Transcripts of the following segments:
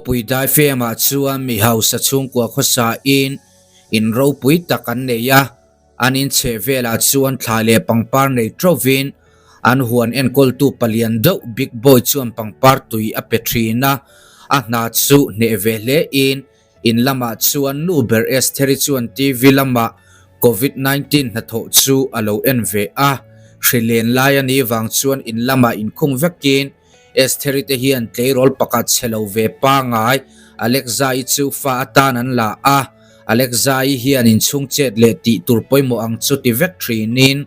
Khawpui daifemah chuan mi hausa chhungkua khawsain in ropui tak an nei a, an inchheh velah chuan thla leh pangpar nei ṭovin an huan enkawltu palian deuh Big Boy chuan pangpar tui a pe ṭhin a, a hna chu hneh ve hlein In lamah chuan nu ber Estheri chuan TV lamah Covid 19 hnathawh chu a lo en ve a, hri len lai a nih vang chuan in lamah inkhung vekin Estheri te hian tleirawl pakhat chhe lo ve pangai Alexa-i chu fa atan an la a, Alexa-i hian inchhung chet leh tih tur pawimawh ang chu ti vek thinin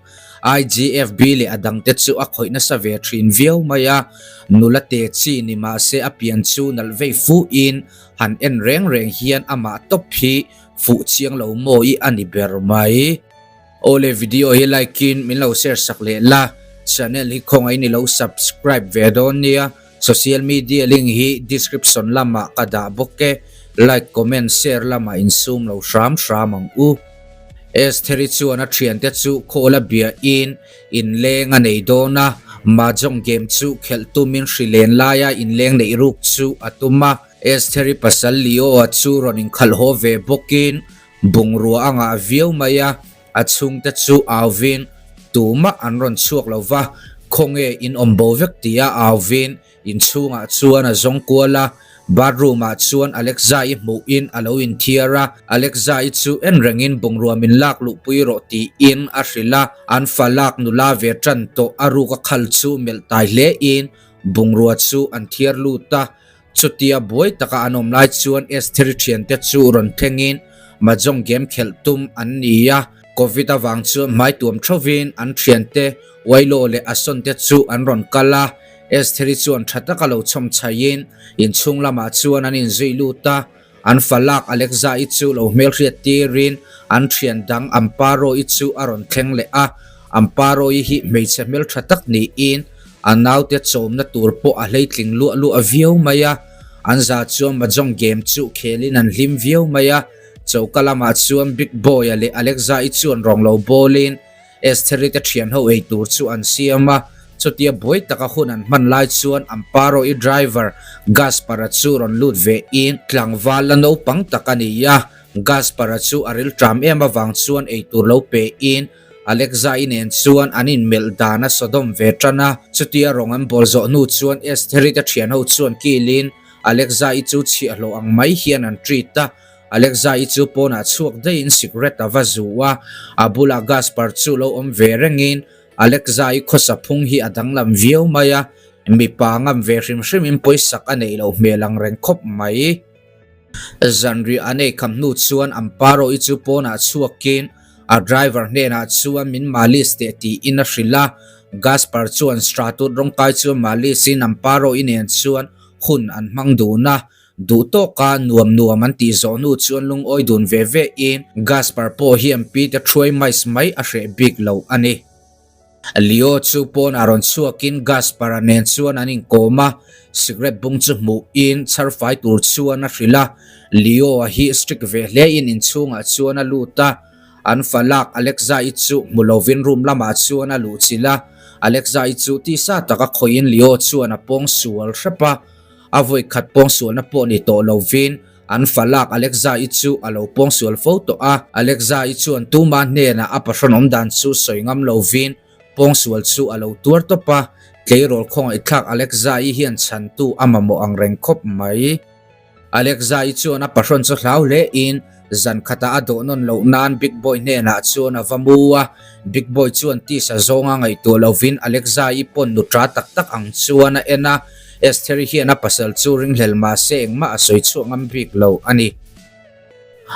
IGFB leh a dangte chu a khawih nasa ve thin viau mai a, nula te chi ni mahse a pian chu nalh vei fuhin Han en reng reng hian amah tawp hi fuh chiang lo maw i a ni ber mai. Awle video hi like in min lo share sak leh la, channel hi khawngaih in i lo subscribe ve dawn nia, social media link hi description lamah ka dah bawk e, like comment share lamah in sum lo hram hram ang u. Estheri chuan a thiante chu call a bia in inleng a nei dawn a, mahjong game chu khelh tumin hri len laia inleng neih ruk chu a tum a. Estheri pasal Leo-a chu rawn inkhalh haw ve bawkin bungrua a ngah viau mai a, a chhungte chu auvin tumah an rawn chhuak lo va, khawnge in awm bo vek tia auvin Inchhungah chuan a zawng kual a, bathroom ah chuan Alexa-i hmuhin a lo inthiar a, Alexa-i chu en rengin bungrua min lak luhpui rawh tiin a hrilh a, an fa lak nula ve tan tawh a ruk a khal chu melh tai hlein bungrua chu an thiar lut a, chutia buai taka an awm lai chuan Estheri thiante chu rawn thlengin Mahjong game khelh tum an ni a, Covid avang chuan hmai tuam thovin an thiante Wailo leh Ason te chu an rawn kal a, Estheri chuan tha taka lo chhawm chhaiin inchhung lamah chuan an inzui lut a, an fa lak Alexa-i chu lo hmelhriat tirin an thian dang Amparo-i chu a rawn thleng leh a, Amparo-i hi hmeichhe hmeltha tak niin a naute chawmna tur pawh a hleitling luah luah viau mai a, an za chuan mahjong game chu khelin an hlim viau mai a, choka lamah chuan Big Boy-a leh Alexa-i chuan rawng lo bawlin Estheri te thian ho ei tur chu an siam a, chutia buai taka hun an hman lai chuan Amparo-i driver Gaspar-a chu rawn lut ve in tlangval la naupang tak a ni a, Gaspar-a chu a rilṭam em avang chuan ei tur lo pe in Alexa-i nen chuan an inmelh dan a sawdawm ve ṭan a, chutia rawng an bawl zawh hnu chuan Estheri te thian ho chuan kilin Alexa-i chu chhiahhlawh ang mai hian an treat a, Alexa-i chu pawnah chhuak daihin cigarette a va zu a, a bulah Gaspar chu lo awm ve rengin Alexa-i khawsa phung hi a danglam viau mai a, mipa ngam ve hrim hrimin pawisak a neih loh hmel ang reng khawp mai. Zanriah an ei kham hnu chuan Amparo-i chu pawnah chhuakin a driver hnenah chuan min malis teh tiin a hrilh a, Gaspar chuan Stratut rawngkai chu malisin Amparo-i nen chuan hun an hmang dun a, Duh tawka nuam nuam an tih zawh hnu chuan lungawi dun ve ve in Gaspar pawh hian Pete thuai mais mai a hreh bik lo a ni. Leo chu pawn a rawn chhuakin Gaspar-a nen chuan an inkawm a, cigarette bung chu hmuh in chhar fai tur chuan a hrilh a. Leo-a hi strict ve hle in inchhungah chuan a lut a, an fa lak Alexa-i chu hmu lovin room lamah chuan a luhchilh a. Alexa-i chu tisa taka khawihin Leo chuan a pawng sual hrep a. A vawi khat pawngsualna pawh ni tawh lovin an fa lak Alexa-i chu a lo pawngsual fo tawh a. Alexa-i chuan tuma hnenah a pahrawn awm dan chu sawi ngam lovin pawngsual chu a lo tuar tawp a. Tleirawl khawngaihthlak Alexa-i hian chhantu a mamawh ang reng khawp mai. Alexa-i chuan a pahrawn chu hlau hlein zan khatah a dawh nawn loh nan Big Boy hnenah chuan a va mu a. Big Boy chuan tisa zawnga ngaihtuah lovin Alexa-i pawn nutra tak tak ang chuan a en a. Estheri hian a pasal chu ringhlel mah se engmah a sawi chhuah ngam bik lo a ni.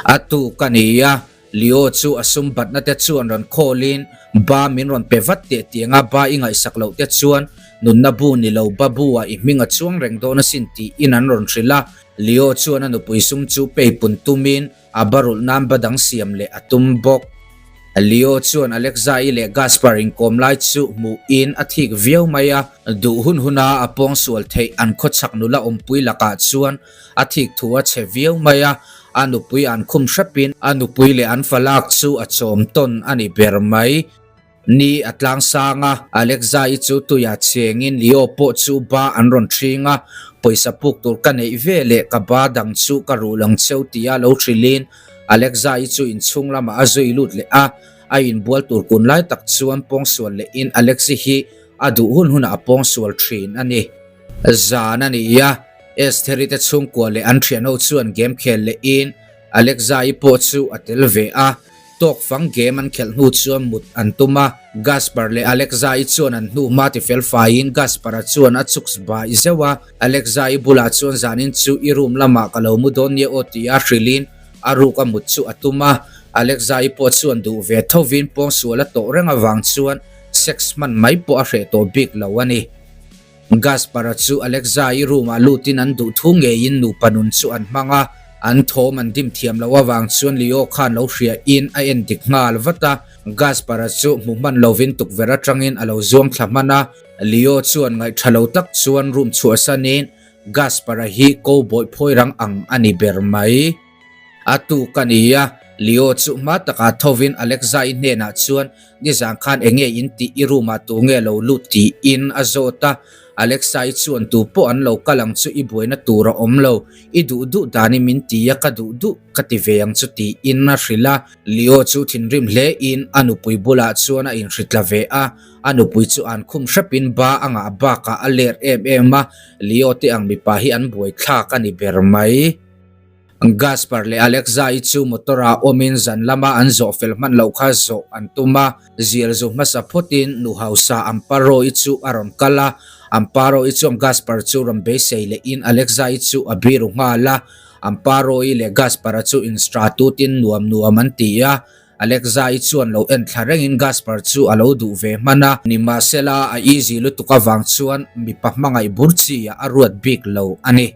A tu ka ni a, Leo chu a sum batna te chuan rawn khawlin ba min rawn pe vat teh tianga ba i ngaihsak loh te chuan nunna bu ni lo ba bu ah i hming a chuang reng dawn asin tiin an rawn hrilh a. Leo chuan a nupui sum chu peipun tumin A barulh nan ba dang siam leh a tum bawk. Leo chuan Alexa-i leh Gaspar inkawm lai chu hmuhin a thik viau mai a, duh hun huna a pawngsual theih an khawchhak nula awmpui lakah chuan a thik thu a chhe viau mai a, a nupui an khum hrepin a nupui leh an falak chu a chawm tawn a ni ber mai. Ni a tlang sang a, Alexa-i chu tuiah chengin Leo pawh chu ba an rawn ṭhing a, pawisa puk tur ka neih ve leh ka ba dang chu ka rul ang cheu tia lo hrilhin Alexa-i chu inchhung lamah a zui lut leh a, a inbual tur kun lai tak chuan pawngsual lehin Alexi hi a duh hun hunah a pawngsual ṭhin a ni. Zan a ni a, Estheri te chhungkua leh an ṭhianho chuan game khel lehin Alexa-i pawh chu a tel ve a, tawk fang game an khelh hnu chuan mut an tum a. Gaspar leh Alexa-i chuan an hnu hma ti fel faiin Gaspar-a chuan a chuks bai zeuh a. Alexa-i bulah chuan zanin chu i room lamah ka lo mu dawn nia aw tia hrilhin a ruk a mut chu a tum a. Alexa-i pawh chuan duh ve thovin pawngsual a tawh reng avang chuan sex hman mai pawh a hreh tawh bik lo a ni. Gaspar-a chu Alexa-i room-ah lutin an duh thu ngeiin nupa nun chu an hmang a, an thawm an dim thiam loh avang chuan Leo khan lo hriain a en dik nghal vat a. Gaspar-a chu hmu hman lovin tukverh atangin a lo zuang thla hman a, Leo chuan ngaihṭha lo tak chuan room chhuahsanin Gaspar-a hi cowboy phawi rang ang a ni ber mai. A tuk a ni a, Leo chu hma takah thovin Alexa-i hnenah chuan Nizan khan enge in tih i room ah tu nge lo lut tiin a zawt a, Alexa-i chuan tu pawh an lo kal ang chu i buaina tur a awm lo, i duh duh danin min ti a ka duh duh ka ti ve ang chu tiin a hrilh a, Leo chu thinrim hle in a nupui bulah chuan a inhritla ve a, a nupui chu an khum hrepin ba a ngah bakah a ler em em a, Leo te ang mipa hi an buaithlak a ni ber mai. Gaspar leh Alexa-i chu motor-ah awmin zan lama an zawh fel hman loh kha zawh an tum a, zial zu hmasa phawtin nu hausa Amparo-i chu a rawn kal a. Amparo-i chuan Gaspar chu rawn beisei lehin Alexa-i chu a biru nghal a. Amparo-i leh Gaspar-a chu instra tutin nuam nuam an ti a. Alexa-i chuan lo en thla rengin Gaspar chu a lo duh ve hman a. Nimahsela, a easy lutuk avang chuan mipa hmangaih bur chi-ah a ruat bik lo a ni.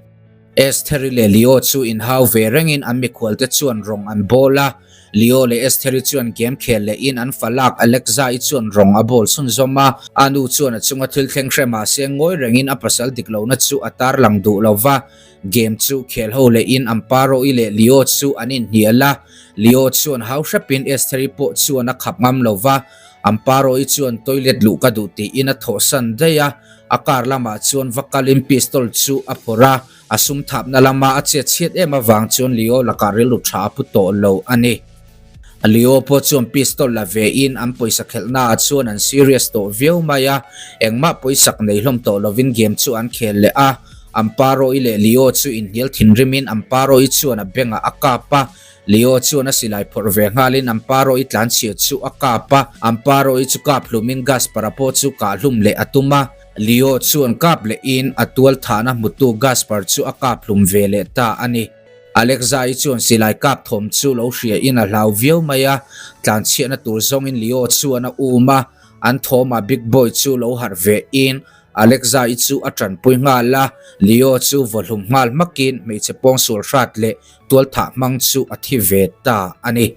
Estheri leh Leo chu inhau ve rengin an mikhualte chuan rawng an bawl a. Leo leh Estheri chuan game khel lehin an fa lak Alexa-i chuan rawng a bawl chhunzawm a. A nu chuan a chunga thil thleng hre mahse ngawi rengin a pasal dik lohna chu a tarlang duh lo va. Game chu khel ho lehin Amparo-i leh Leo chu an inhnial a. Leo chuan hau hrepin Estheri pawh chuan a khap ngam lo va. Amparo-i chuan toilet luh ka duh tiin a thawhsan daih a. A car lamah chuan va kalin pistol chu a phawrh a, a sum thapna lama a chet chhiat em avang chuan Leo lakah rilru tha a pu tawh lo a ni. Leo pawh chuan pistol la vein an pawisa khelhnaah chuan an serious tawh viau mai a, engmah pawisak nei hlawm tawh lovin game chu an khel leh a. Amparo-i leh Leo chu inhnial thinrimin Amparo-i chuan a bengah a kap a, Leo chuan a silai phawrh ve nghalin Amparo-i tlanchhia chu a kap a, Amparo-i chu kap hlumin Gaspar-a pawh chu kah hlum leh a tum a. Leo chuan kap lehin a tual thahna hmutu Gaspar chu a kap hlum ve leh ta a ni. Alexa-i chuan silai kap thawm chu lo hriain a hlau viau mai a, tlanchhiahna tur zawngin Leo chuan a um a, an thawmah Big Boy chu lo harh vein Alexa-i chu a tanpui nghal a, Leo chu vawhlum nghal hmakin hmeichhe pawngsual hrat leh Tualthah hmang chu a thi ve ta a ni.